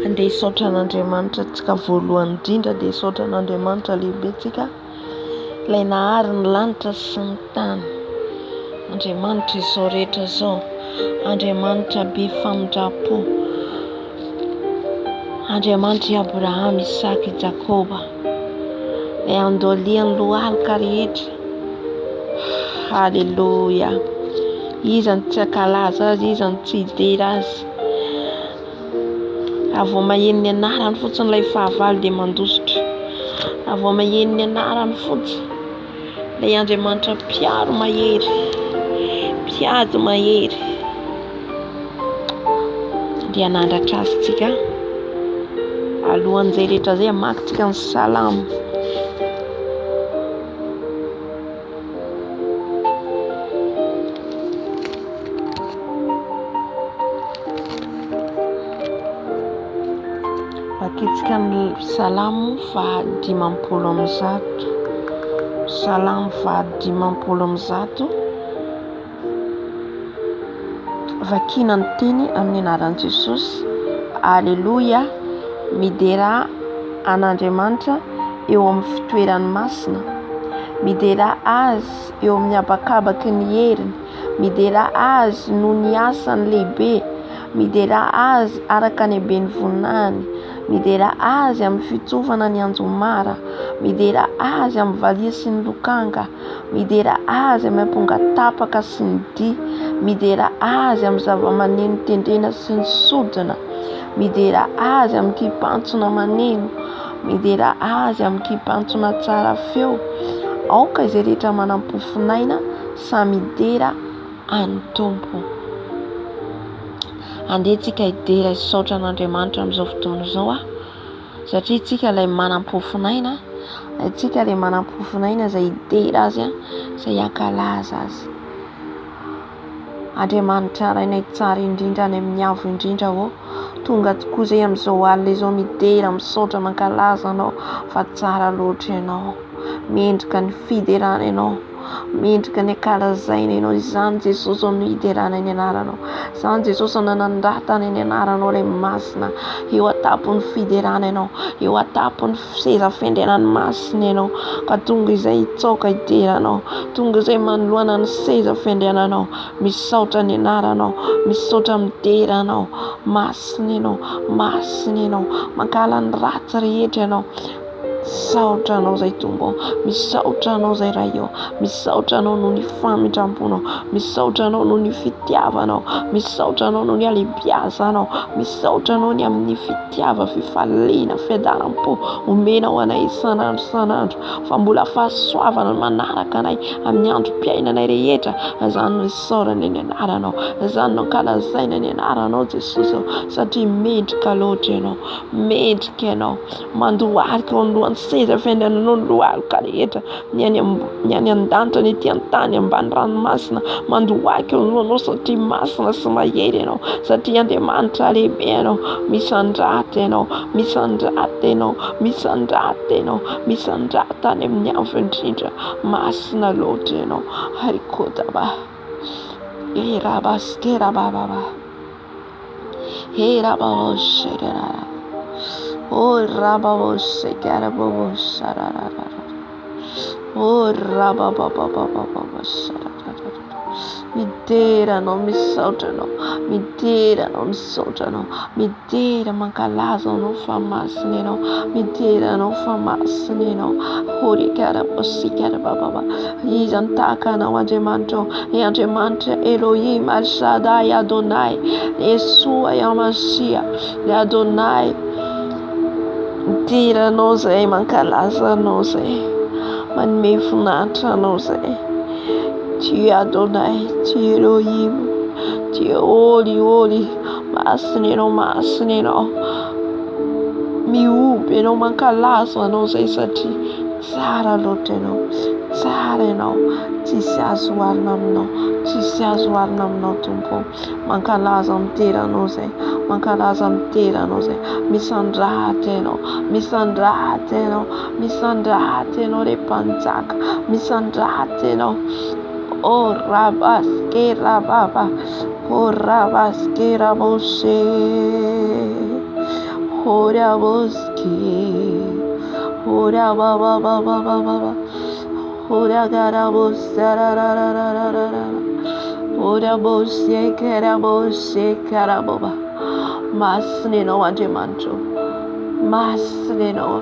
Andeha hisaotra an'Andriamanitra tsika voalohany indrindra dia hisaotra an'Andriamanitra lehibe tsika ilay nahary ny lanitra sy ny tany. Andriamanitra izao rehetra izao, Andriamanitra be famindram-po, Andriamanitr'i Abrahama, Isaka, i Jakoba, ilay andolian'ny lohalika rehetra. Haleloia. Iza no tsy hankalaza azy, iza no tsy hidera azy. Raha vao maheno ny anarany fotsiny ilay fahavalo dia mandositra. Raha vao maheno ny anarany fotsiny ilay Andriamanitra mpiaro mahery, mpiady mahery dia hanandratra azy tsika. Alohan'izay rehetra izay hamaky tsika ny salamo. Vakintsika ny Salamo faha 150. Salamo faha 150. Vakina ny teny amin'ny anaran'i Jesosy. Aleloia! Miderà an'Andriamanitra eo amin'ny fitoerany masina. Miderà Azy eo amin'ny habakabaky ny heriny. Miderà Azy noho ny asany lehibe. Miderà Azy araka ny haben'ny voninahiny. Miderà Azy amin'ny fitsofana ny anjomara. Miderà Azy amin'ny valiha sy ny lokanga. Midera Azy amin'ny amponga tapaka sy ny dihy. Midera Azy amin'ny zava-maneno tendrena sy ny sodina. Midera Azy amin'ny kipantsona maneno. Midera Azy amin'ny kipantsona tsara feo. Aoka izay rehetra manam-pofonaina samy hidera an'ny Tompo. Andeha tsika hidera hisaotra an'Andriamanitra amin'izao fotoana izao aho. Satria tsika ilay manam-pofonaina, tsika ilay manam-pofonaina izay hidera Azy, izay hankalaza Azy. Andriamanitra Rainay tsara indrindra any amin'ny avo indrindra ô, tonga tokoa izay amin'izao alina izao midera, misaotra, mankalaza Anao fa tsara loatra Ianao. Mendrika ny fiderana Ianao. Mendrika ny ankalazaina Ianao. Izany Jesosy ô no hiderana ny anaranao. Izany Jesosy no nanandratana ny anaranao ilay masina. Eo an-tampon'ny fiderana Ianao. Eo an-tampon'ny seza fiandrianany masina Ianao. Ka tonga izay hitsaoka hidera Anao. Tonga izay manoloana ny seza fiandriananao. Misaotra ny anaranao. Misaotra midera Anao. Masina Ianao. Masina Ianao. Mankahala ny ratsy rehetra Ianao. Misaotra Anao izay Tompo ô, misaotra Anao izay Ray ô, misaotra Anao noho ny famindram-ponao, misaotra Anao noho ny fitiavanao, misaotra Anao noho ny halehibiazanao, misaotra Anao ny amin'ny fitiava, fifaliana, fiadanam-po omenao anay isan'andro isan'andro, fa mbola fahasoavana no manaraka anay amin'ny androm-piainanay rehetra, izany no isaorana ny anaranao, izany no ankalazaina ny anaranao Jesosy ô, satria mendrika loatra Ianao, mendrika Ianao. Mandohalika eo anoloan'ny seza fiandriananao ny lohalika rehetra, ny any ny any an-danitra, ny ety an-tany, ambany ranomasina. Mandohalika eo anoloanao satria masina sy mahery Ianao, satria Andriamanitra lehibe Ianao. Misandrata Ianao, misandrata Ianao, misandrata Ianao, misandrata any amin'ny avo indrindra. Masina loatra Ianao. Arikodaba. Erabaskerabababa. He rababosherara. Oh rababoshekaraboboshararara. Oh rababababababoshararara. Midera anao, misaotra anao, midera anao, misaotra anao, midera mankalaza anao fa masina ianao, midera anao fa masina ianao. Horekarabosikarabababa. Iza no tahaka anao Andriamanitra ô? Ry Andriamanitra Elohim, Al Shaddai, Adonai, Yeshua, Yamashia, ry Adonai. Midera Anao izahay, mankalaza Anao izahay, manome voninahitra Anao izahay. Tu es Adonai, tu es Elohim, tu es holy, holy. Masina Ianao, masina Ianao. Mihoby Ianao, mankalaza Anao izahay satria tsara loatra Ianao, tsara Ianao. Tsisy azo oharina Aminao, tsisy azo oharina Aminao Tompo. Mankalaza midera Anao izay, mankalaza midera Anao izay. Misandrahatra Ianao, misandrahatra Ianao, misandrahatra Ianao ry Mpanjaka, misandrahatra Ianao. Oh rabaske rababa, oh rabaske rabose, oh raboske, oh rababababababa. Masina Ianao Andriamanitra ô, masina Ianao,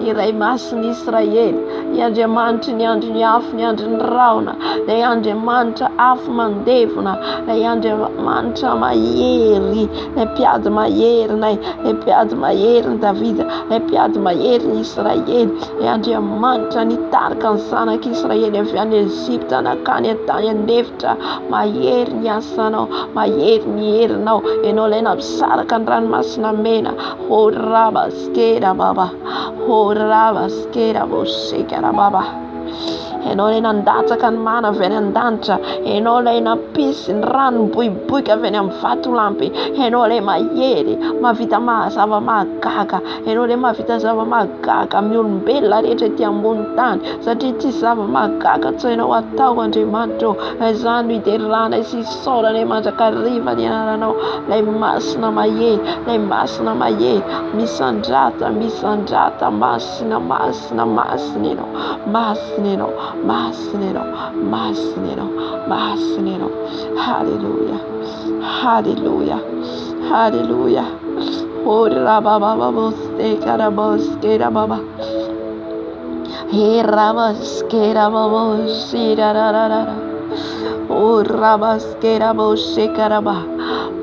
ny Ray Masin'i Israely, ny Andriamanitry ny andron'ny afo, ny andron'ny rahona, ilay Andriamanitra afo mandevona, ilay Andriamanitra mahery, ilay mpiady maherinay, ilay mpiady maherin'i Davida, ilay mpiady maherin'i Israely. Ilay Andriamanitra nitarika ny zanak'Israely avy any Egypta nankany an-tany an'efitra. Mahery ny asanao, mahery ny herinao. Ianao ilay nampisaraka ny ranomasina mena. Ho rabaskera baba, ho rabaskera bosekara baba. Ianao ilay nandatsaka ny mana avy any an-danitra. Ianao ilay nampisy ny rano niboiboika avy any amin'ny vatolampy. Ianao ilay mahery, mahavita zava-mahagaga. Ianao ilay mahavita zava-mahagaga amin'ny olombelona rehetra ety ambony tany, satria tsisy zava-mahagaga tsy hainao atao Andriamanitra ô. Izany no hideranay sy hisaoranay mandrakariva ny anaranao, ilay masina mahery, ilay masina mahery, misandrata, misandrata, masina, masina, masina ianao, masina ianao, masina ianao, masina ianao, masina ianao. Haleloia, haleloia, haleloia.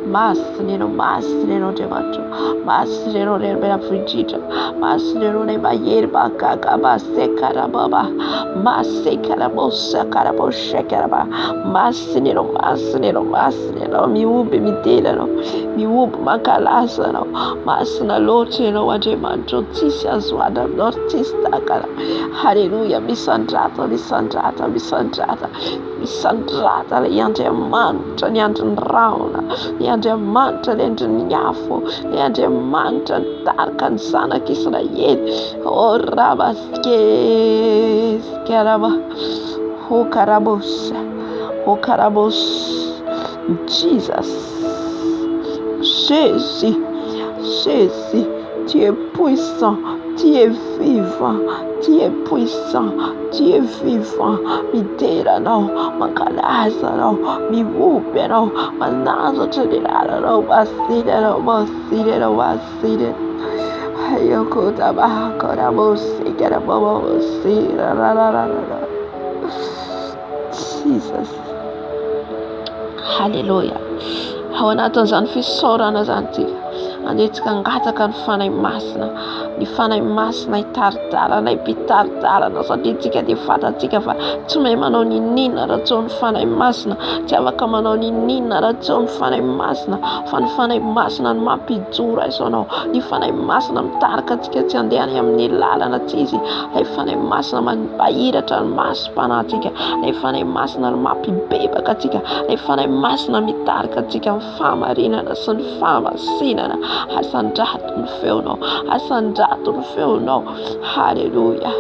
Masina ianao, masina ianao Andriamanitra, masina ianao Ray Avo Indrindra, masina ianao Ray Mahery Mahagaga, masekarababa, masekarabosakarabosekaraba, masina ianao, masina ianao, masina ianao, mihoby midera ianao. Mihoby mankalaza Anao. Masina loatra Ianao Andriamanitra ô, tsisy azo hohanina aminao ary tsisy tahaka Anao. Haleloia, misandrata, misandrata, misandrata, misandrata ilay Andriamanitra, ny andrin'ny rahona, ny Andriamanitra, ny andrin'ny afo, ny Andriamanitra nitarika ny zanak'Israely. Oh, rabaske, skaraba, oh, karabos, oh, karabos, Jesus. Jésus, Jésus, tu es puissant, tu es vivant, tu es puissant, tu es vivant. Midera anao, mankalaza anao, mihoby anao, manandratra ny lalanao, masina anao, masina anao, masina. Jesus. Haleloia. Ao anatin'izany fisaorana izany tsika, andeha hangataka ny Fanahy Masina, ny Fanahy Masina hitari-dalana, mpitari-dalana satria tsika dia fantatsika fa tsy mahay manao n'inon'inona raha tsy ao ny Fanahy Masina, tsy afaka manao n'inon'inona raha tsy ao ny Fanahy Masina, fa ny Fanahy Masina no mampijoro aiza anao, ny Fanahy Masina mitarika antsika tsy handeha any amin'ny lalana tsy izy, ilay Fanahy Masina mampahiratra ny masom-panahintsika, ilay Fanahy Masina no mampibebaka antsika, ilay Fanahy Masina mitarika antsika amin'ny fahamarinana sy ny fahamasinana. Asandrato ny feonao, asandrato ny feonao. Haleloia.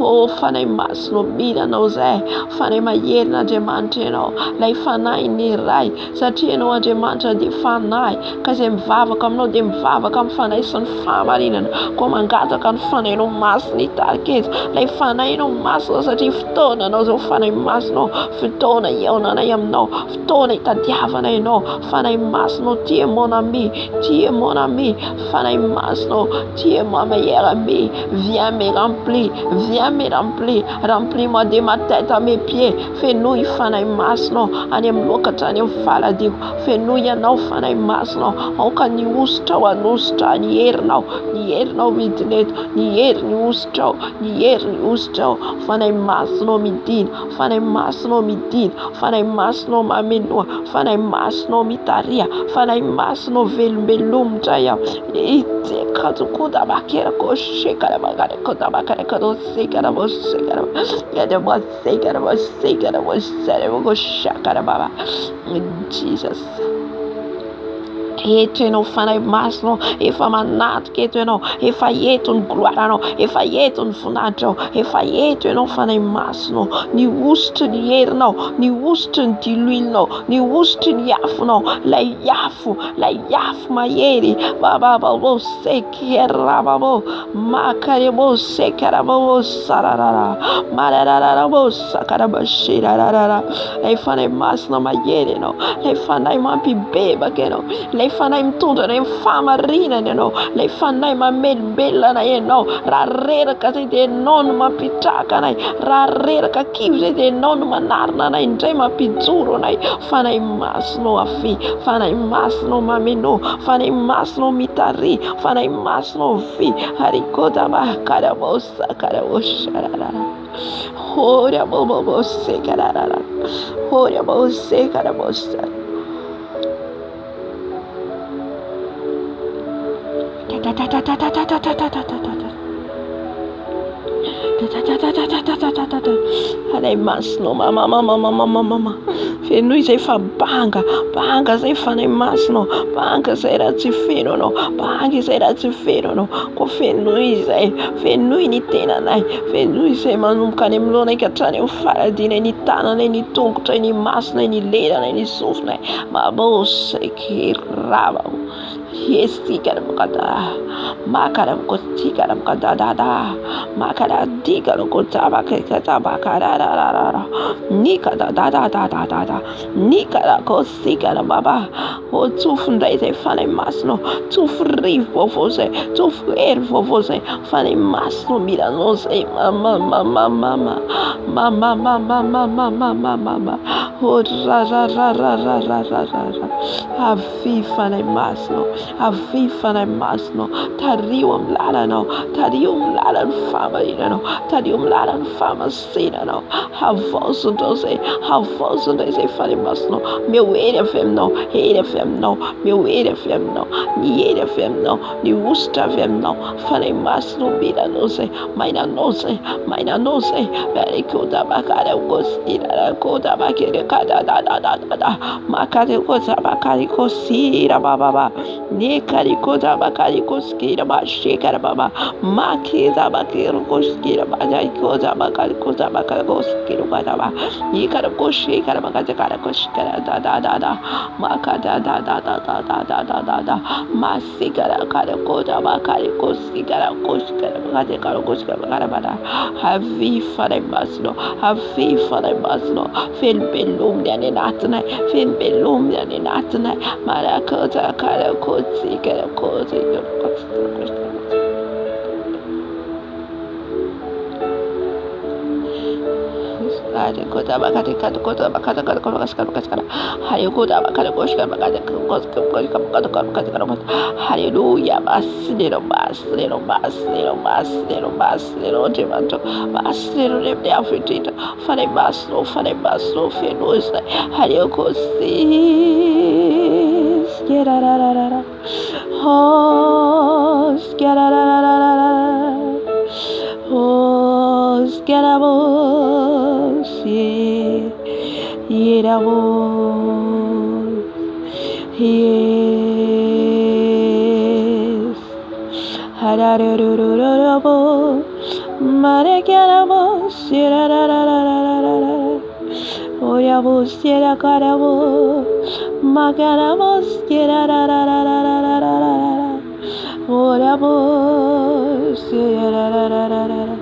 Oh Fanahy Masina, mila anao izahay. Fanahy maherin'Andriamanitra ianao, ilay Fanahin'ny Ray. Satria Ianao Andriamanitra dia Fanahy, ka izay mivavaka Aminao dia mivavaka amin'ny Fanahy sy ny fahamarinana. Koa mangataka ny Fanahinao Masina hitarika eto, ilay Fanahinao Masina, satria fotoananao izao Fanahy Masina ô, fotoana hihaonanay Aminao, fotoana hitadiavanay Anao. Fanahy Masina ô, tu es mon ami, tu es mon ami, Fanahy Masina ô, tu es ma. meilleur ami, viens me remplir, viens me remplir, remplis-moi de ma tête à mes pieds. Fenoy Fanahy Masina ô, any amin'ny loha ka hatrany amin'ny faladiako. Fenoy Ianao Fanahy Masina ô, aoka ny hositrao hanosotra ny herinao, ny herinao midina eto, ny hery ny hositrao, ny hery ny hositrao. Fanahy Masina ô midina, Fanahy Masina ô midina, Fanahy Masina ô mamenoa, Fanahy Masina ô mitariha, Fanahy Masina ô velombelomo indray aho. Jesus. Eto ianao Fanahy Masina ô, efa manatrika eto ianao, efa eto ny gloiranao, efa eto ny voninahitrao, efa eto ianao Fanahy Masina ô, ny hosotry ny herinao, ny hosotry ny diloilonao, ny hosotry ny afonao, ilay afo, ilay afo mahery, babababo sekerababo, makarebo sekarababo sararara, marararabo sakarabashirarara, ilay Fanahy Masina mahery ianao, ilay Fanahy mampibebaka ianao, ilay Fanahy mitondra anay amin'ny fahamarinana ianao, ilay Fanahy mamelombelona anay ianao. Raha reraka izay dia ianao no mampitraka anay, raha reraka kivy izay dia ianao no manarina anay indray, mampijoro anay. Fanahy Masina ô avia, Fanahy Masina ô mameno, Fanahy Masina ô mitariha, Fanahy Masina ô avia. Harikoda bakarabosa karaboshararara. Horia bobobose kararara. Horia bose karabosa. Fanahy Masina ô, mama mama mama mama, fenoy izay fa banga, banga izay Fanahy Masina ô, banga izay raha tsy feno Anao, banga izay raha tsy feno Anao, koa fenoy izay, fenoy ny tenanay, fenoy izay manomboka any amin'ny lohanay ka hatrany amin'ny faradinay, ny tananay, ny tongotray, ny masonay, ny lelanay, ny sofinay, maboseke raba. Ô tsofy indray izay Fanahy Masina ô, tsofy rivo vaovao izay, tsofy hery vaovao izay, Fanahy Masina ô, mila anao izay, mama mama mama mama mama mama mama mama, ô ra ra ra ra ra ra ra ra ra, avia Fanahy Masina ô, avia Fanahy Masina ô, tariho amin'ny lalanao, tariho amin'ny lalan'ny fahamarinanao, tariho amin'ny lalan'ny fahamasinanao, havaozo indray izay, havaozo indray izay Fanahy Masina ô, omeo hery avy aminao, hery avy aminao, omeo hery avy aminao, ny hery avy aminao, ny hosotra avy aminao, Fanahy Masina ô, mila anao izay, maina anao izay, maina anao izay, Avia Fanahy Masina ô, avia Fanahy Masina ô, velombelominy any anatinay, velombelominy any anatinay, marakota karakotsy karakotsy. Hallelujah. Masinero, masinero, masinero, masinero, masinero, Andriamanitra. Masinero ny amin'ny avo indrindra. Fanahy Masina ô, Fanahy Masina ô, fenoy izay. Haleokosiskerarararara. Hoskerarararara. Hoskerabos. Yerabos. Yes. Hararurururabo. Marekerabos. Yerararararara. Oriabos. Yerakarabo. Makarabos. Yerarararararara. Oriabos. Yerararararara.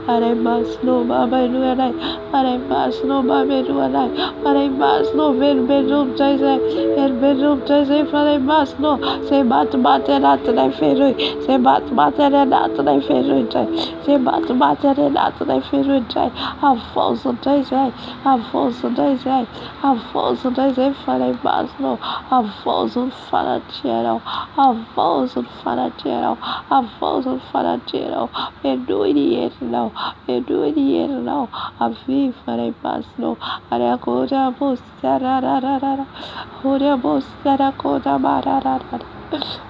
Fanahy Masina ô mamenoa anay, Fanahy Masina ô mamenoa anay, Fanahy Masina ô velombelomitra izay, velombelomitra izay Fanahy Masina ô, izay matimaty anatinay fenoy, izay matimaty any anatinay fenoy indray, izay matimaty any anatinay fenoy indray, havaozy indray izahay, havaozy indray izahay, havaozy indray izahay Fanahy Masina ô, havaozy ny fanatrehanao, havaozy ny fanatrehanao, havaozy ny fanatrehanao, fenoy ny herinao, fenoy ny herinao, avia Fanahy Masina ô, ary akory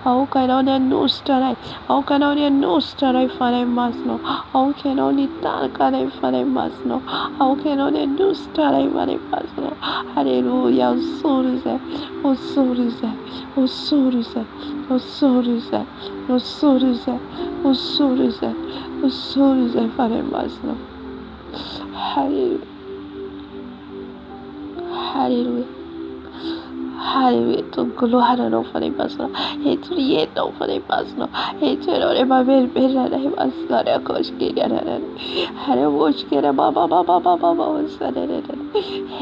Aoka ianao ny hanositra anay, aoka ianao ny hanositra anay Fanahy Masina ô, aoka ianao ny hitarika anay Fanahy Masina ô, aoka ianao ny hanositra anay Fanahy Masina ô. Aleloia, hosory izay, hosory izay, hosory izay, hosory izay, hosory izay, hosory izay, hosory izay Fanahy Masina ô. Haleloia. Haleloia. Haleloia. Tompoko gloire anao Fanahy Masina. Eto ny herinao Fanahy Masina. Eto ianao ilay mamelombelona anay Masina. Ary akosikely anarana. Ary akosikely ba ba ba ba ba ba ba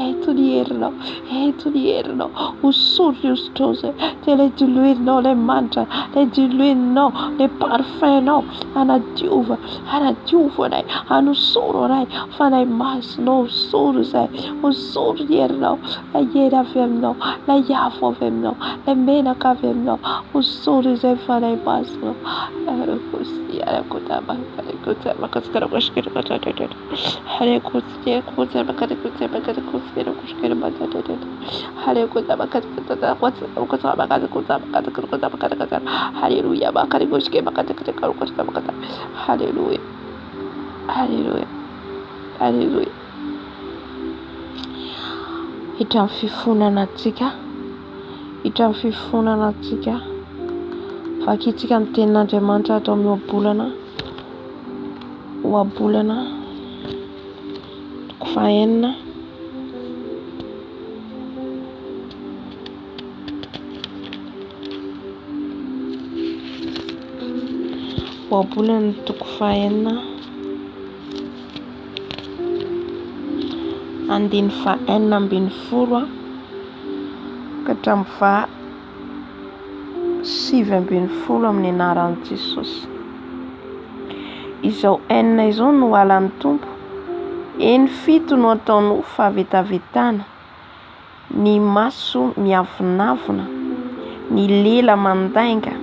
Eto ny herinao. Eto ny herinao. Hosory ny hosotrao izay. Dia ilay diloilonao ilay manitra. Ilay diloilonao ilay parfum-nao. Hanadiova. Hanadiova anay. Hanosoro anay. Fanahy Masina ô, hosoro izay, hosoro ny herinao, ilay hery avy aminao, ilay afo avy aminao, ilay menaka avy aminao, hosoro izay Fanahy Masina ô. Hallelujah. Alléluia. Alléluia. Hiditra amin'ny fifonana antsika. Hiditra amin'ny fifonana antsika. Vakintsika ny tenin'Andriamanitra ato amin'ny ohabolana. Ohabolana toko fahenina. Ohabolana toko fahenina andininy fahenina ambin'ny folo ka hatramin'ny faha 19 amin'ny anaran'i Jesosy. Izao enina izao no halan'ny Tompo, eny fito no ataony ho fahavetavetana. ny maso miavonavona, ny lela mandainga,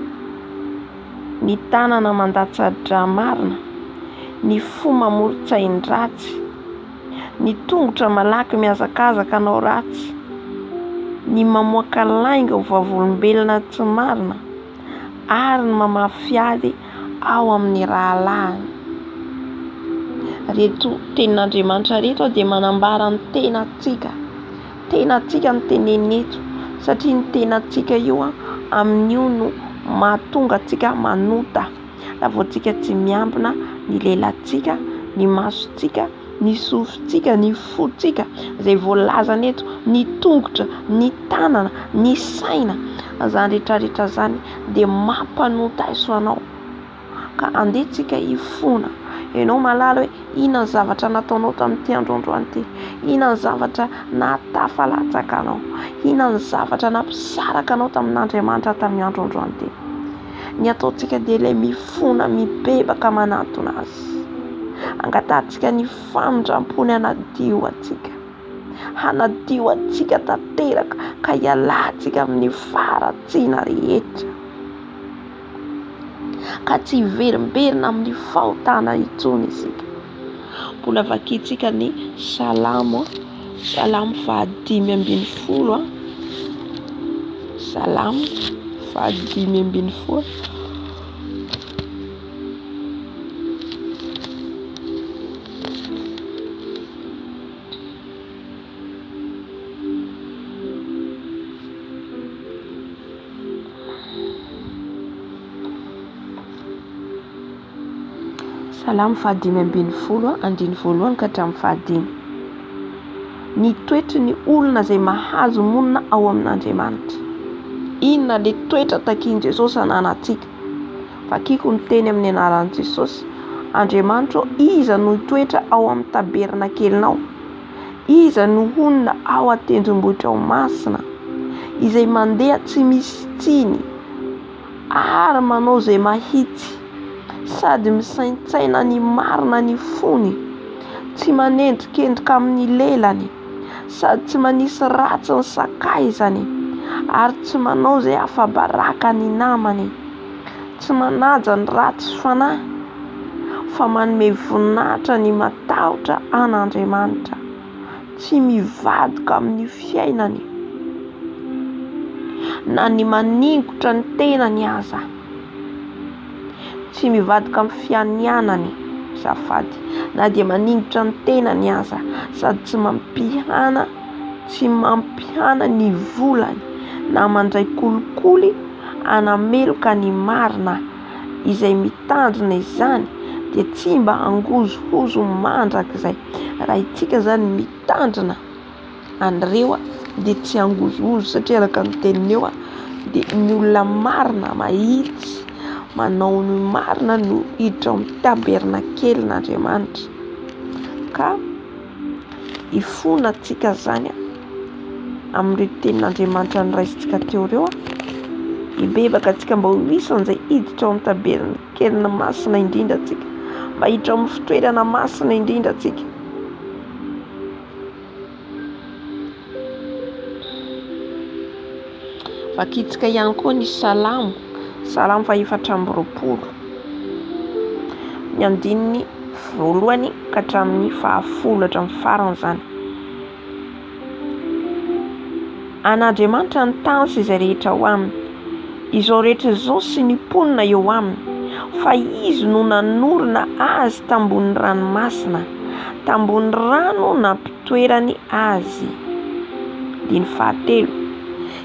ny tanana mandatsa-drà marina, ny fo mamoron-tsain-dratsy, ny tongotra malaky mihazakazaka hanao ratsy, ny mamoaka lainga ho vavolombelona tsy marina, ary ny mamafy ady ao amin'ny rahalahiny. Reto tenin'Andriamanitra reto dia manambara ny tenantsika. Tenantsika no tenenina eto satria ny tenantsika io amin'io no mahatonga antsika manota. Raha vao tsika tsy miambina ny lelantsika, ny masontsika, ny sofintsika, ny fontsika izay voalazany eto, ny tongotra, ny tanana, ny saina, izany rehetra rehetra izany dia mampanota anao. Ka andeha tsika hifona. Ianao mahalala hoe inona ny zavatra nataonao tamin'ity andro androany ity. Inona ny zavatra nahatafalatsaka anao. Inona ny zavatra nampisaraka anao tamin'Andriamanitra tamin'ny andro androany ity. Ny ataontsika dia ilay mifona, mibebaka manantona Azy. Angatahantsika ny famindram-pony hanadio antsika. Hanadio antsika tanteraka ka hialantsika amin'ny faharatsiana rehetra. Ka tsy hiverimberina amin'ny fahotana intsony isika. Mbola vakintsika ny Salamo, Salamo fahadimy ambin'ny folo. Salamo fahadimy ambin'ny folo. Salamo fahadimy ambin'ny folo andininy voalohany ka hatramin'ny fahadimy. Ny toetry ny olona izay mahazo monina ao amin'Andriamanitra. Inona ilay toetra takian'i Jesosy hananantsika? Vakiko ny teny amin'ny anaran'i Jesosy. Andriamanitra ô, iza no hitoetra ao amin'ny tabernakelinao? Iza no honina ao an-tendrombohitrao masina? Izay mandeha tsy misy tsiny ary manao izay mahitsy, sady misaintsaina ny marina ny fony, tsy manendrikendrika amin'ny lelany, sady tsy manisy ratsy ny sakaizany, ary tsy manao izay afa-baraka ny namany, tsy manaja ny ratsy fanahy, fa manome voninahitra ny matahotra an'Andriamanitra, tsy mivadika amin'ny fiainany, na ny maningotra ny tenany aza. Tsy mivadika amin'ny fianianany, azafady, na dia maningotra ny tenany aza, sady tsy mampihana, tsy mampihana ny volany, na mandray kolikoly hanameloka ny marina. Izay mitandrina izany dia tsy mba hangozohozo mandrakizay. Raha isika izany mitandrina an'ireo dia tsy hangozohozo satria araka ny teniny eo dia ny olona marina mahitsy manao ny marina no hiditra ao amin'ny tabernakelin'Andriamanitra. Ka hifona antsika izany amin'ireo tenin'Andriamanitra noraisintsika teo ireo, hibebaka antsika mba ho isan'izay hiditra ao amin'ny tabernakelina masina indrindra antsika, mba hiditra ao amin'ny fitoerana masina indrindra antsika. Vakintsika ihany koa ny Salamo, Salamo fahefatra amby roapolo, ny andininy voalohany ka hatramin'ny fahafolo, hatramin'ny farany izany. An'Andriamanitra ny tany sy izay rehetra ao aminy, izao rehetra izao sy ny mponina eo aminy, fa Izy no nanorina azy tambonin'ny ranomasina, tambony rano nampitoerany azy. Andininy fahatelo.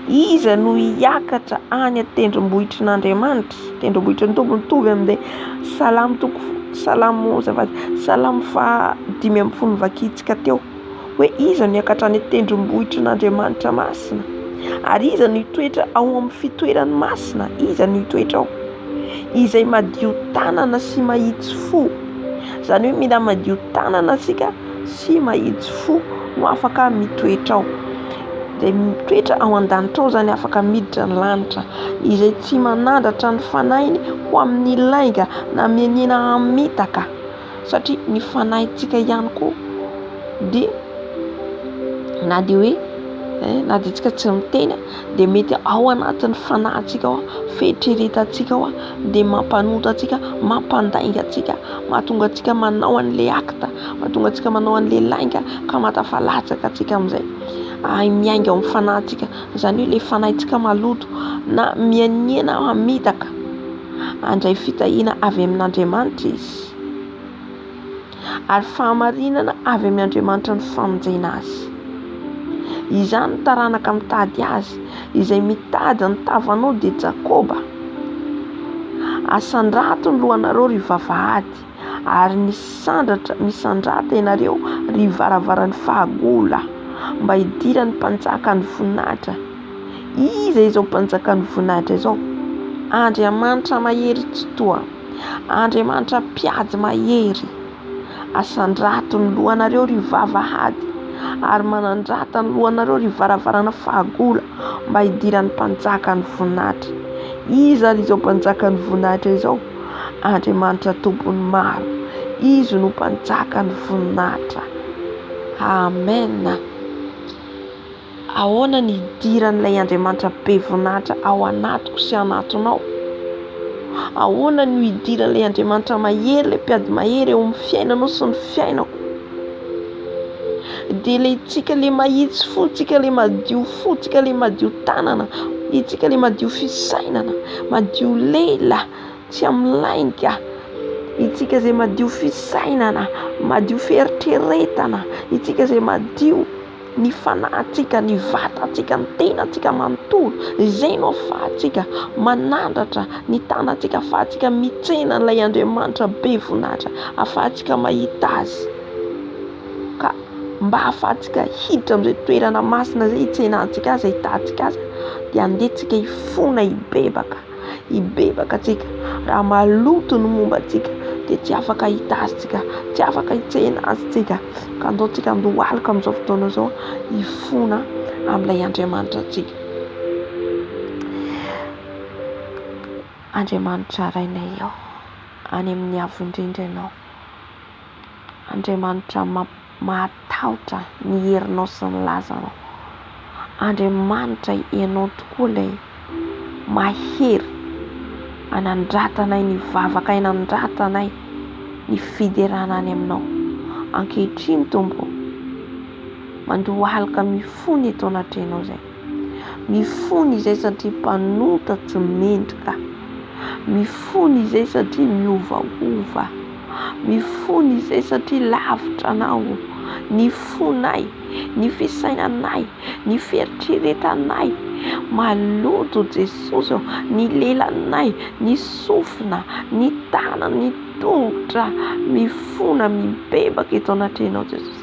Iza no hiakatra any an-tendrombohitrin'Andriamanitra? Tendrombohitry ny Tompo mitovy amin'ilay Salamo toko Salamo azafady Salamo faha 15 novakintsika teo hoe iza no hiakatra any an-tendrombohitrin'Andriamanitra masina? Ary iza no hitoetra ao amin'ny fitoerany masina? Iza no hitoetra ao? Izay madio tanana sy mahitsy fo. Izany hoe mila madio tanana isika sy mahitsy fo no afaka mitoetra ao. Izay mitoetra ao an-danitra ao izany afaka miditra ny lanitra. Izay tsy manandratra ny fanahiny ho amin'ny lainga na mianiana hamitaka. Satria ny fanahintsika ihany koa dia na dia hoe na dia tsika tsy miteny dia mety ao anatin'ny fanahintsika ao, fieritreretantsika ao dia mampanota antsika, mampandainga antsika, mahatonga antsika manao an'ilay acte, mahatonga antsika manao an'ilay lainga ka mahatafalatsaka antsika amin'izay. Ay miainga ao amin'ny fanahintsika, izany hoe ilay fanahintsika maloto na mianiana hamitaka, handray fitahiana avy amin'Andriamanitra izy. Ary fahamarinana avy amin' Andriamanitra ny famonjena azy. Izany ny taranaka mitady azy, izay mitady ny tavanao dia Jakoba. Asandrato ny lohanareo ry vavahady, ary misandratra misandrata ianareo ry varavaran'ny fahagola, mba hidiran'ny mpanjakan'ny voninahitra. Iza izao mpanjakan'ny voninahitra izao? Andriamanitra mahery tsitoha. Andriamanitra mpiady mahery, asandrato ny lohanareo ry vavahady, ary manandrata ny lohanareo ry varavarana fahagola, mba hidiran'ny mpanjakan'ny voninahitra. Iza ary izao mpanjakan'ny voninahitra izao? Andriamanitra Tompon'ny maro. Izy no mpanjakan'ny voninahitra. Amen. Ahoana ny hidiran'ilay Andriamanitra be voninahitra ao anatiko sy anatinao? Ahoana no hidiran'ilay Andriamanitra mahery, ilay mpiady mahery eo amin'ny fiainanao sy ny fiainako? Dia ilay tsika ilay mahitsy fo, tsika ilay madio fo, tsika ilay madio tanana, itsika ilay madio fisainana, madio lela, tsy amin'ny lainga. Itsika izay madio fisainana, madio fieritreretana, itsika izay madio. ny fanahintsika, ny vatantsika, ny tenantsika manontolo. Izay no ahafahantsika manandratra ny tanantsika, ahafahantsika mitsena an'ilay Andriamanitra be voninahitra, ahafahantsika mahita Azy. Ka mba ahafahantsika hiditra amin'izay toerana masina izay hitsenantsika Azy, ahitantsika Azy, dia andeha tsika hifona hibebaka. Hibebaka tsika raha maloto ny momba antsika. dia tsy afaka hahita Azy tsika, tsy afaka hitsena Azy tsika. Ka andao tsika handohalika amin'izao fotoana izao hifona amin'ilay Andriamanitra antsika. Andriamanitra Rainay ao, any amin'ny avo indrindra Ianao. Andriamanitra mahatahotra ny herinao sy ny lazanao. Andriamanitra Ianao tokoa ilay mahery anandratanay ny vavakay, anandratanay ny fiderana any aminao. Ankehitriny Tompo, mandohalika mifona eto anatrehanao izay. Mifona izay satria mpanota tsy mendrika. Mifona izay satria miovaova. Mifona izay satria lavitra anao. Ny fonay, ny fisainanay, ny fieritreretanay maloto Jesosy ô, ny lelanay, ny sofina, ny tanana, ny tongotra, mifona, mibebaka eto anatrehanao Jesosy.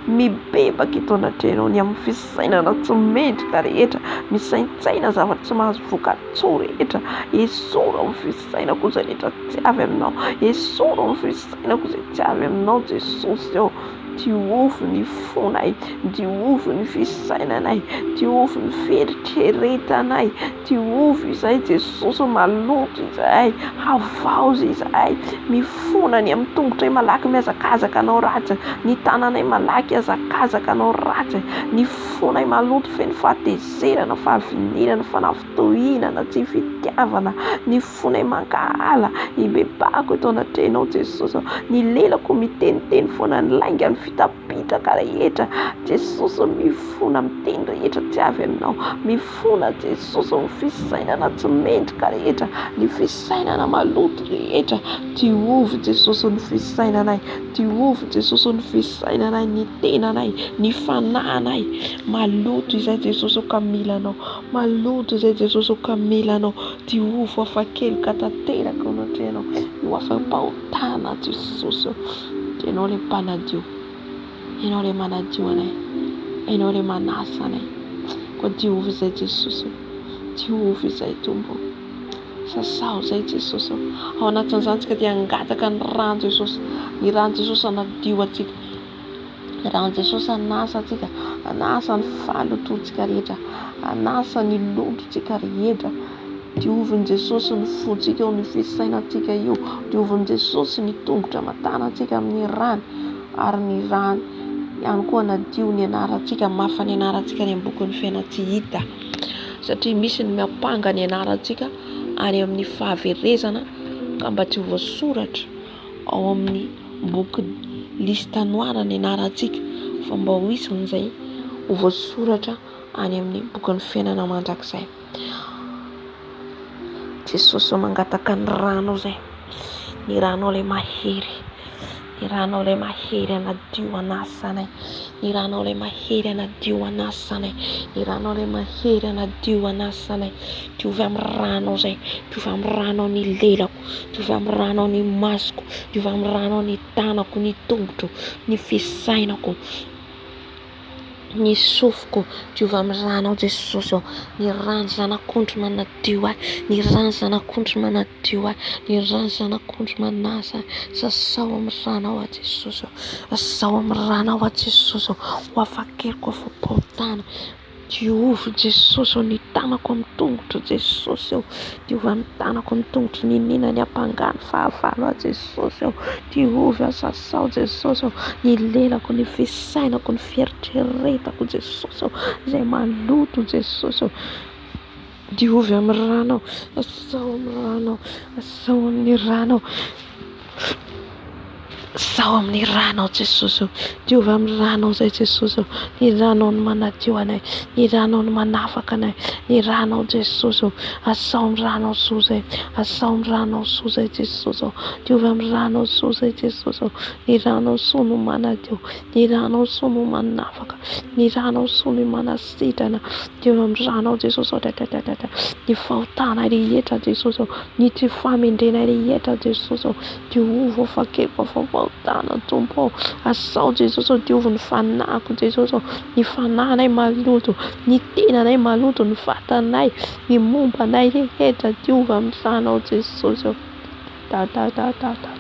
Mibebaka eto anatrehanao ny amin'ny fisainana tsy mendrika rehetra, misaintsaina zavatra tsy mahazo vokatsoa rehetra, esory amin'ny fisainako izay rehetra tsy avy aminao, esory amin'ny fisainako izay tsy avy aminao Jesosy ô. Diovy ny fonay, diovy ny fisainanay, diovy ny fieritreretanay, diovy izahay Jesosy ô, maloto izahay, havaozy izahay, mifona ny amin'ny tongotray malaky mihazakazaka hanao ratsy, ny tananay malaky hihazakazaka hanao ratsy, ny fonay maloto feno fahatezerana, fahavinirana, fanafintohinana, tsy fitiavana, ny fonay mankahala, hibebahako eto anatrehanao Jesosy ô, ny lelako miteniteny foana ny lainga, ny fitapitaka rehetra, Jesosy ô, mifona amin'ny teny rehetra tsy avy aminao, mifona Jesosy ô, ny fisainana tsy mendrika rehetra, ny fisainana maloto rehetra, diovy Jesosy ô ny fisainanay, diovy Jesosy ô ny fisainanay, ny tenanay, ny fanahinay, maloto izay Jesosy ô ka mila Anao, maloto izay Jesosy ô ka mila Anao, Diovy ho afa-keloka tanteraka eo anatrehanao, ho afa-pahotana Jesosy ô. Ianao ilay mpanadio, Ianao ilay manadio anay, Ianao ilay manasa anay. Koa diovy izay Jesosy ô, diovy izay Tompo ô. Sasao izay Jesosy ô. Ao anatin'izany tsika dia hangataka ny ran'i Jesosy, ny ran'i Jesosy hanadio antsika. Ny ran'i Jesosy hanasa antsika, hanasa ny fahalotoantsika rehetra, hanasa ny lotontsika rehetra. Diovin'i Jesosy ny fontsika io, ny fisainantsika io. Diovin'i Jesosy ny tongotra aman-tanantsika amin'ny rany, ary ny rany ihany koa hanadio ny anarantsika, hamafa ny anarantsika any amin'ny bokin'ny fiainan-tsy hita. Satria misy ny miampanga ny anarantsika any amin'ny fahaverezana ka mba tsy ho voasoratra ao amin'ny boky liste noire ny anarantsika fa mba ho isan'izay ho voasoratra any amin'ny bokin'ny fiainana mandrakizay. Jesosy ô mangataka ny ranao izay, ny ranao ilay mahery, ny ranao ilay mahery hanadio hanasa anay, ny ranao ilay mahery hanadio hanasa anay, ny ranao ilay mahery hanadio hanasa anay. Diovy amin'ny ranao izay, diovy amin'ny ranao ny lelako. Diovy amin'ny ranao ny masoko, diovy amin'ny ranao ny tanako, ny tongotro, ny fisainako, ny sofiko, diovy amin'ny ranao Jesosy ô, ny ran'ny zanak'ondry manadio ahy, ny ran'ny zanak'ondry manadio ahy, ny ran'ny zanak'ondry manasa ahy, sasao amin'ny ranao aho Jesosy ô, sasao amin'ny ranao aho Jesosy ô, ho afa-keloka, ho afa-pahotana. Diovy Jesosy ô ny tanako amin'ny tongotro Jesosy ô, diovy amin'ny tanako amin'ny tongotro niniana ny ampangany fahavalo ahy Jesosy ô, diovy aho sasao Jesosy ô, ny lelako, ny fisainako, ny fieritreretako Jesosy ô, izay maloto Jesosy ô, diovy amin'ny ranao, sasao amin'ny ranao, sasao amin'ny ranao. Zaho amin'ny ranao Jesosy ô, diovy amin'ny ranao izay Jesosy ô, ny ranao no manadio anay, ny ranao no manafaka anay, ny ranao Jesosy ô, asao amin'ny ranao soa izay, asao amin'ny ranao soa izay Jesosy ô, diovy amin'ny ranao soa izay Jesosy ô, ny ranao soa no manadio, ny ranao soa no manafaka, ny ranao soa no manasitrana, diovy amin'ny ranao Jesosy ô, ny fahotana rehetra Jesosy ô, ny tsy fahamendrena rehetra Jesosy ô, Diovy ô fakeko fa fahotana Tompo ô, asao Jesosy ô diovy ny fanahiko Jesosy ô, ny fanahinay maloto, ny tenanay maloto, ny vatanay, ny momba anay rehetra diovy amin'ny ranao Jesosy ô. da da da da da.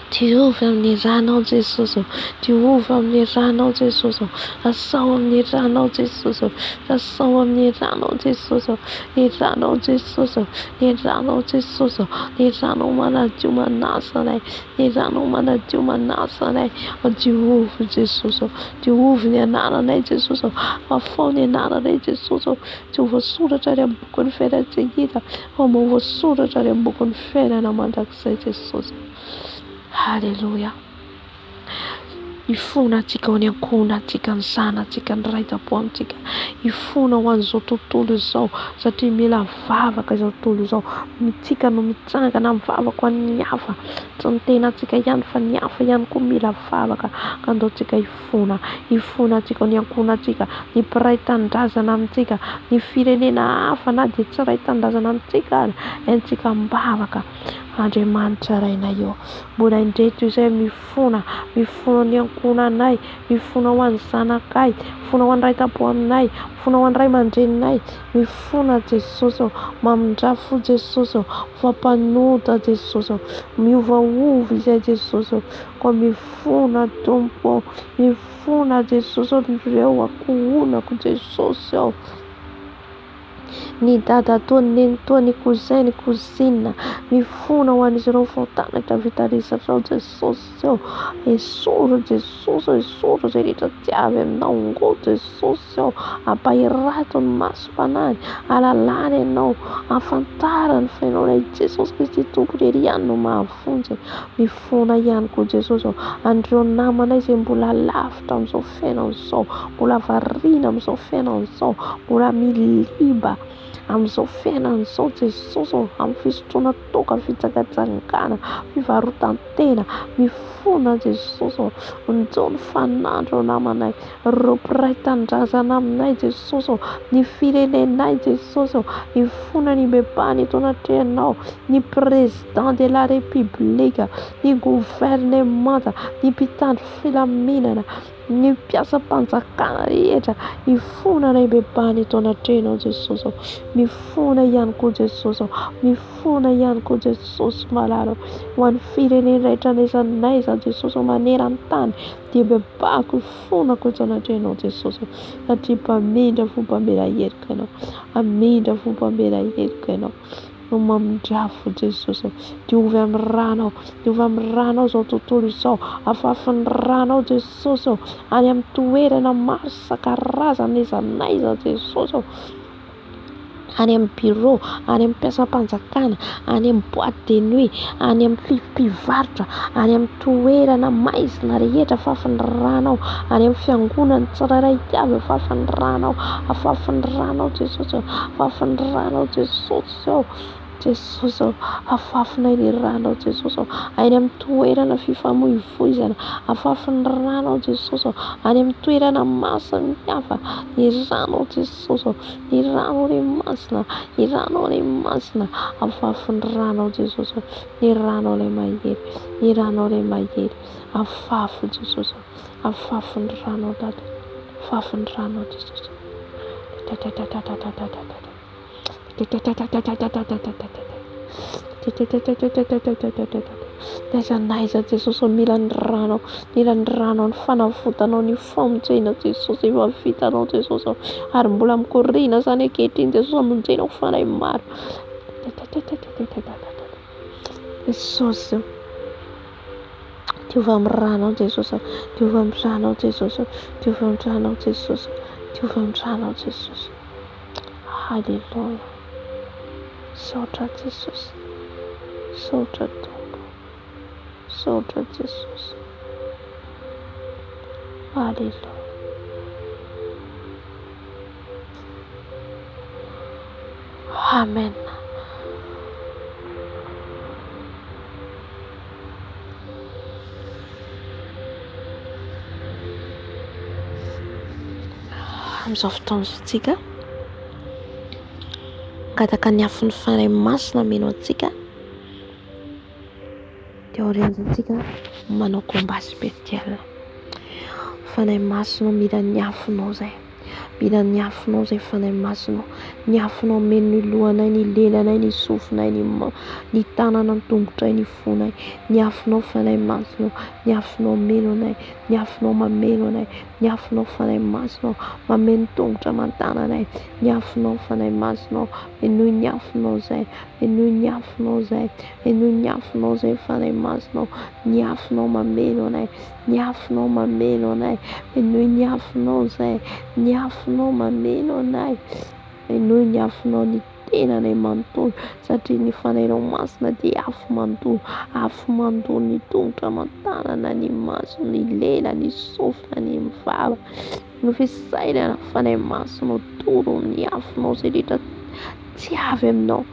Diovy amin'ny ranao Jesosy ô, diovy amin'ny ranao Jesosy ô, asao amin'ny ranao Jesosy ô, asao amin'ny ranao Jesosy ô, ny ranao Jesosy ô, ny ranao Jesosy ô, ny ranao manadio manasa anay, ny ranao manadio manasa anay, diovy Jesosy ô, diovy ny anaranay Jesosy ô, afao ny anaranay Jesosy ô, tsy ho voasoratra any amin'ny bokin'ny fiainantsika fa mba ho voasoratra any amin'ny bokin'ny fiainana mandrakizay Jesosy. Haleloia. Hifona antsika ho ny ankohonantsika, ny zanatsika, ny ray tampo amintsika. Hifona ho an'izao tontolo izao satria mila vavaka izao tontolo izao. Tsika no mitsangana mivavaka ho an'ny hafa. Tsy ny tenantsika ihany fa ny hafa ihany koa mila vavaka. Ka andao tsika hifona. Hifona antsika ho ny ankohonantsika, ny mpiray tanindrazana amintsika, ny firenena hafa na dia tsy iray tanindrazana amintsika ary. Haintsika am-bavaka. Andriamanitra Rainay ô, mbola indreto izay mifona, mifona ny ankohonanay, mifona ho an'ny zanakay, mifona ho an'ny ray tampo aminay, mifona ho an'ny ray aman-dreninay, mifona Jesosy ô, mamindrà fo Jesosy ô, fa mpanota Jesosy ô, miovaova izay Jesosy ô, koa mifona Tompo ô, mifona Jesosy ô, ireo ankohonako Jesosy ô. Ny dadatoa, ny nenitoa, ny cousin, ny cousine, mifona ho an'izy ireo ny fahotana rehetra vitan'izy ireo Jesosy ô, esory Jesosy ô, esory izay rehetra tsy avy aminao, ngo Jesosy ô, ampahirato ny masom-panahiny, alalany ianao, ahafantarany fa ianao ilay Jesosy Kristy Tompo irery ihany no mahavonjy, mifona ihany koa Jesosy ô, an'ireo namanay izay mbola lavitra amin'izao fiainana izao, mbola variana amin'izao fiainana izao, mbola miliba amin'izao fiainana izao Jesosy ô, amin'ny fisotroana toaka, fijangajangana, fivarotan-tena, mifona Jesosy ô, vonjeo ny fanandro namanay, ireo mpiray tanindrazana aminay Jesosy ô, ny firenenay Jesosy ô, mifona ny bebahana eto anatrehanao, ny président de la république, ny gouvernemanta, ny mpitandro filaminana, ny mpiasam-panjakana rehetra, mifona anay bebahana eto anatrehanao Jesosy ô, mifona ihany koa Jesosy ô, mifona ihany koa Jesosy malala ô, ho an'ny firenena rehetra n'aiza n'aiza Jesosy ô, maneran-tany dia bebahako ifonako eto anatrehanao Jesosy ô, satria mpamindra fo mpamela heloka Ianao, mpamindra fo mpamela heloka Ianao. No mamindrafo Jesosy ô. Diovy amin'ny ranao, diovy amin'ny ranao izao tontolo izao. Afafy ny ranao Jesosy ô. Any amin'ny toerana maro isan-karazany n'aiza n'aiza Jesosy ô. Any amin'ny bureau, any amin'ny mpiasam-panjakana, any amin'ny boite de nuit, any amin'ny mpivarotra, any amin'ny toerana maizina rehetra afafy ny ranao, any amin'ny fiangonana tsirairay avy afafy ny ranao, afafy ny ranao Jesosy ô, afafy ny ranao Jesosy ô, Jesosy ô, afafinay ny ranao Jesosy ô, any amin'ny toerana fifamoivoizana, afafy ny ranao Jesosy ô, any amin'ny toerana maro samihafa, ny ranao Jesosy ô, ny ranao ry masina, ny ranao ry masina, afafy ny ranao Jesosy ô, ny ranao ilay mahery, ny ranao ilay mahery, afafy Jesosy ô, afafy ny ranao Dada, afafy ny ranao Jesosy. N'aiza n'aiza Jesosy ô, mila ny ranao, mila ny ranao, ny fanavotanao, ny famonjena Jesosy efa vitanao Jesosy ô, ary mbola mikoriana izany ankehitriny Jesosy hamonjenao fanahy maro. Jesosy ô, diovy amin'ny ranao Jesosy ô, diovy amin'ny ranao Jesosy ô, diovy amin'ny ranao Jesosy ô, diovy amin'ny ranao Jesosy. Haleloia. Misaotra Jesosy. Misaotra Tompo. Misaotra Jesosy. Haleloia. Amen. Amin'izao fotoana izao tsika mangataka ny afon'ny Fanahy Masina hameno antsika dia aorian'izay tsika manao combat spirituel. Fanahy Masina mila ny afonao izay. Mila ny afonao izay Fanahy Masina ô. Ny afonao hameno ny lohanay, ny lelanay, ny sofinay, ny ny tanana, ny tongotray, ny fonay. Ny afonao Fanahy Masina ô. Ny afonao hameno anay. Ny afonao mameno anay. Ny afonao Fanahy Masina ô. Mameno tongotra aman-tananay. Ny afonao Fanahy Masina ô. Henoy ny afonao izay. Henoy ny afonao izay. Henoy ny afonao izay Fanahy Masina ô. Ny afonao mameno anay. Ny afonao mameno anay. Henoy ny afonao izay. Ny afonao mameno anay. Henoy ny afonao ny tenanay manontolo satria ny Fanahinao Masina dia afo mandoro. Afo mandoro ny tongotra aman-tanana, ny maso, ny lela, ny sofina, ny vava. Ny fisainana, Fanahy Masina ô, doro ny afonao izay rehetra tsy avy aminao,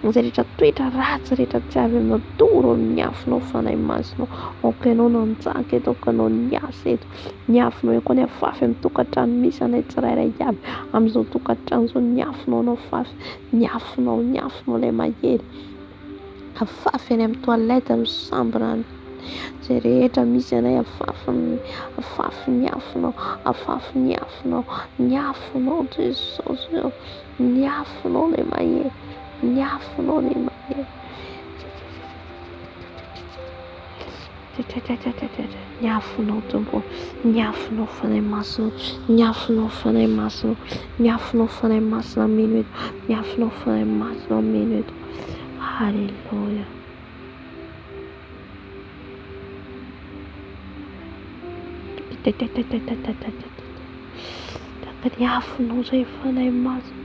izay rehetra toetra ratsy rehetra tsy avy aminao, doro amin'ny afonao Fanahy Masina ô. Aoka ianao no hanjaka eto, aoka ianao niasa eto. Ny afonao ihany koa ny afafy amin'ny tokantrano misy anay tsirairay avy amin'izao tokantrano izao, ny afonao no afafy, ny afonao, ny afonao ilay mahery. Afafy any amin'ny toilette, amin'ny chambre, izay rehetra misy anay afafy ny, afafy ny afonao, afafy ny afonao, ny afonao Jesosy ô, ny afonao ilay mahery, ny afonao ilay mahery. Ny afonao Tompo ô, ny afonao Fanahy Masina ô, ny afonao Fanahy Masina ô, ny afonao Fanahy Masina ameno eto, ny afonao Fanahy Masina ameno eto. Haleloia. Ny afonao izay Fanahy Masina,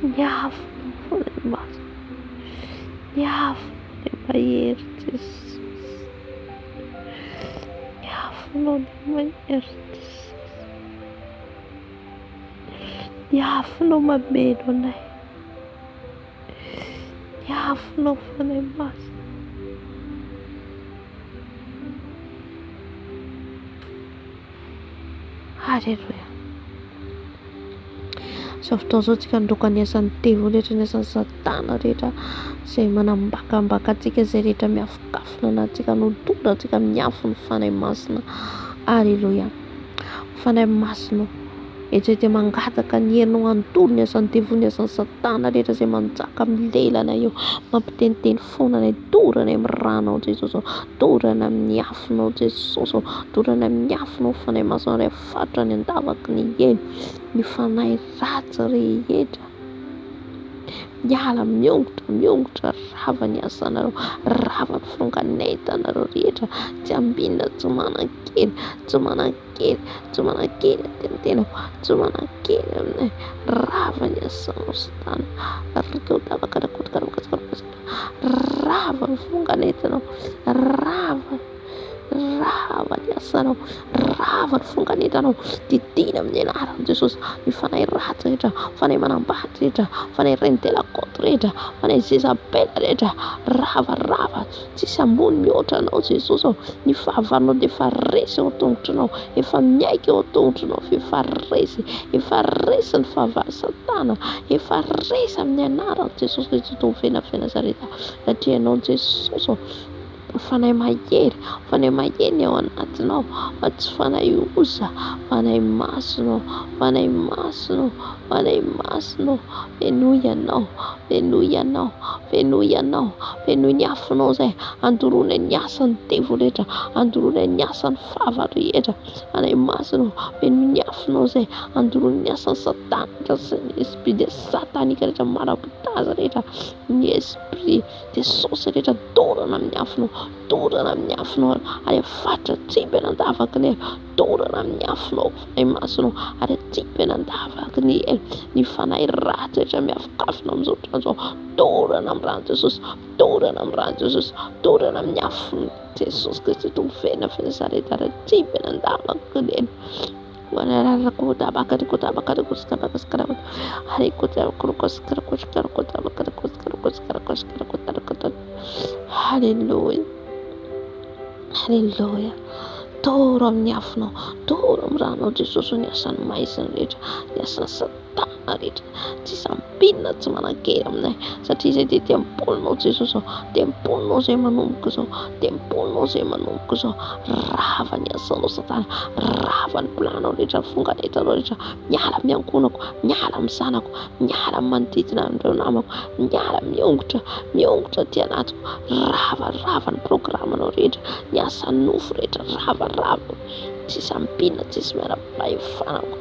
ny afonao Fanahy Masina, ny afonao. Ilay mahery Jesosy. Ny afonao ilay mahery Jesosy. Ny afonao mameno anay. Ny afonao Fanahy Masina. Haleloia. Izao fotoana izao tsika handroaka ny asan'ny devoly rehetra, ny asan'ny satana rehetra izay manambakambaka antsika, izay rehetra miafokafona anantsika, nodora antsika amin'ny afon'ny Fanahy Masina. Haleloia. Fanahy Masina ô, eto izay dia mangataka ny herinao handoro ny asan'ny devoly, ny asan'ny satana rehetra izay manjaka amin'ny lelanay eo, mampiteniteny foana anay, dorana amin'ny ranao Jesosy ô, dorana amin'ny afonao Jesosy ô, dorana amin'ny afonao Fanahy Masina ray fatra any an-davaky ny helo, ny fanahy ratsy rehetra. Miala miongotra, miongotra, rava ny asanareo, rava ny fironganetanareo rehetra, tsy ambinina, tsy manan-kery, tsy manan-kery, tsy manan-kery aty amin'ny tenako, tsy manan-kery aminay, rava ny asanao satana, rava ny fironganetanao, rava. Rava ny asanao, rava ny fonganentanao, didiana amin'ny anaran'i Jesosy ny fanahy ratsy rehetra, fanahy manambady rehetra, fanahy reine de la côte rehetra, fanahy Jezabel rehetra, rava, rava, tsisy ambony mihoatra anao Jesosy ô, ny fahavalonao dia efa resy eo an-tongotrinao, efa miaiky eo an-tongotrinao fa efa resy, efa resy ny fahavalo satana, efa resy amin'ny anaran'i Jesosy Kristy Tompo Feno Nazareta, satria ianao Jesosy ô. Fanahy mahery, fanahy mahery ny ao anatinao fa tsy fanahy osa, fanahy masina ô, fanahy masina ô, fanahy masina ô, fenoy ianao, fenoy ianao, fenoy ianao, fenoy ny afonao izay andoroana ny asan'ny devoly rehetra, andoroana ny asan'ny fahavalo rehetra, fanahy masina ô, fenoy ny afonao izay andoroana ny asan'ny satana rehetra sy ny esprit de satanika rehetra, maraboutage rehetra, ny esprit Jesosy rehetra dorana amin'ny afonao, dorana amin'ny afonao ary afaritra atsipy any an-davaky ny helo, dorana amin'ny afonao Fanahy Masina ary atsipy any an-davaky ny helo ny fanahy ratsy rehetra miafokafona amin'izao trano izao, dorana amin'ny ran'i Jesosy, dorana amin'ny ran'i Jesosy, dorana amin'ny afon'i Jesosy Kristy Tompo feno Nazareta ary atsipy any an-davaky ny helo. Haleloia, haleloia. Toro amin'ny afonao, toro amin'ny ranao Jesosy ny asan'ny maizina rehetra, ny asan'ny satana. Satana rehetra, tsisy ampinina tsy manan-kery aminay satria izay dia tempolinao Jesosy ô, tempolinao izay manomboka izao, tempolinao izay manomboka izao. Rava ny asanao Satana, rava ny planao rehetra, ny fonganetanao rehetra, miala amin'ny ankohonako, miala amin'ny zanako, miala amin'ny manodidina an'ireo namako, miala miongotra, miongotra aty anatiko, rava, rava ny programanao rehetra, ny asan'ny nofo rehetra, rava, rava, tsisy ampinina, tsisy miara-pahefana amiko.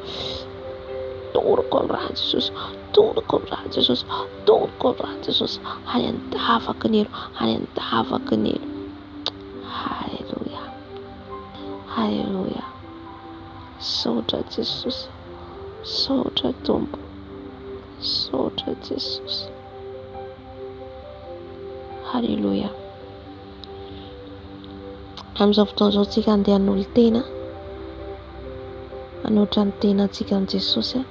Toroko ny rà Jesosy, toroko ny rà Jesosy, toroko ny rà Jesosy, any an-davaky ny helo, any an-davaky ny helo. Haleloia, haleloia. Misaotra Jesosy, misaotra Tompo, misaotra Jesosy. Haleloia. Amin'izao fotoana izao tsika andeha hanolo-tena, hanoatra ny tenantsika amin'i Jesosy,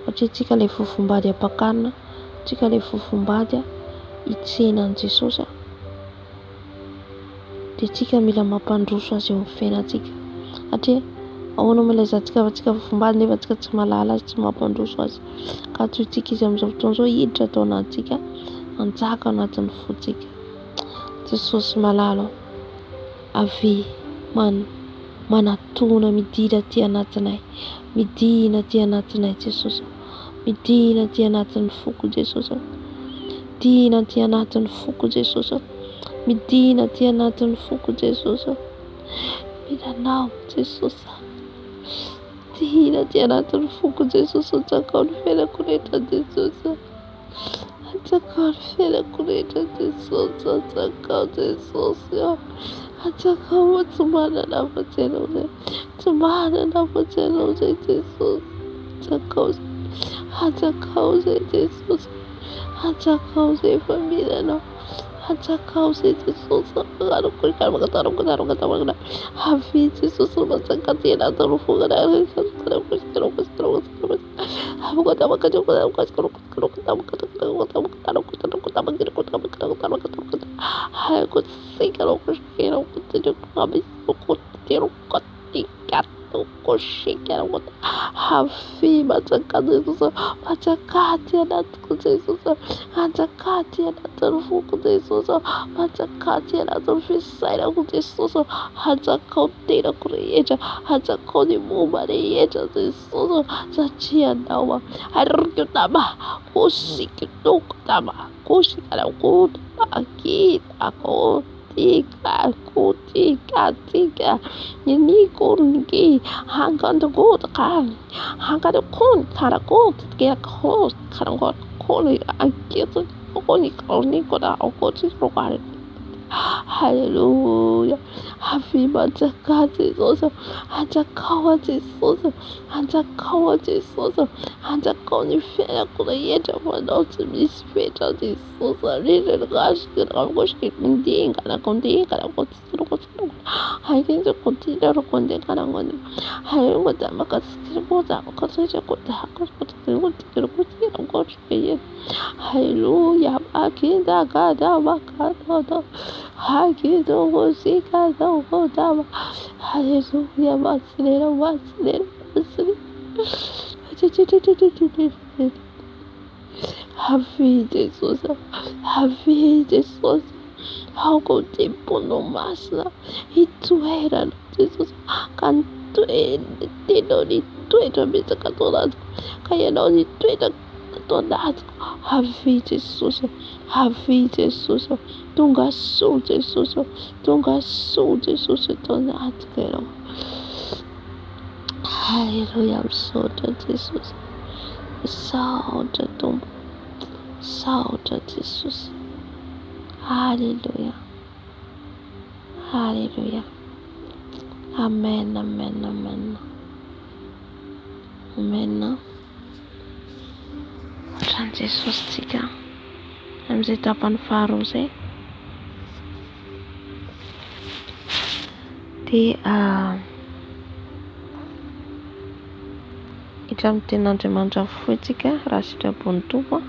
satria tsika ilay fofombady ampakarina, tsika ilay fofombady hitsena an'i Jesosy. Dia tsika mila mampandroso azy eo amin'ny fiainantsika. Satria ahoana moa ilazantsika fa tsika fofombady nefa tsika tsy mahalala azy, tsy mampandroso azy. Ka antsointsika izy amin'izao fotoana izao hiditra ato anatintsika, hanjaka ao anatin'ny fontsika. Jesosy malala ô, avia man manatona midira aty anatinay, midina aty anatinay Jesosy ô, midina aty anatin'ny foko Jesosy ô, midina aty anatin'ny foko Jesosy ô, midina aty anatin'ny foko Jesosy ô, mila anao Jesosy a, midina aty anatin'ny foko Jesosy ô, anjakao ny fiainako rehetra Jesosy a. Anjakao ny fiainako rehetra Jesosy, anjakao Jesosy ô, anjakao fa tsy manana afa-tsy Ianao izay, tsy manana afa-tsy Ianao izay Jesosy, anjakao izay, anjakao izay Jesosy, anjakao izay efa mila Anao, anjakao izay Jesosy, avia Jesosy manjaka aty anatin'ny foko. Avia manjakà Jesosy ô, manjakà aty anatiko Jesosy ô, manjakà aty anatin'ny foko Jesosy ô, manjakà aty anatin'ny fisainako Jesosy ô, hanjakao ny tenako rehetra, hanjakao ny momba rehetra Jesosy. Satria ianao Haleloia. Avia manjakà Jesosy. Anjakao aho Jesosy. Anjakao aho Jesosy. Anjakao ny fiainako rehetra fa anao tsy misy fetra Jesosy. Haleloia. Haleloia. Avia Jesosy, avia Jesosy, aoka ho tempolinao masina hitoerana Jesosy, ka ny teninao nitoetra betsaka tao anatiko, ka ianao nitoetra tao anatiko. Avia Jesosy, avia Jesosy, tonga soa Jesosy, tonga soa Jesosy tao anatiko ianao. Haleloia, misaotra Jesosy, misaotra Tompo, misaotra Jesosy. Haleloia, haleloia. Amen, amen, amen. Amen. Ohatran'i Jesosy tsika amin'izay tapany faharoa izay. Dia hiditra amin'ny tenin'Andriamanitra fohy tsika raha sitrapon'ny Tompo.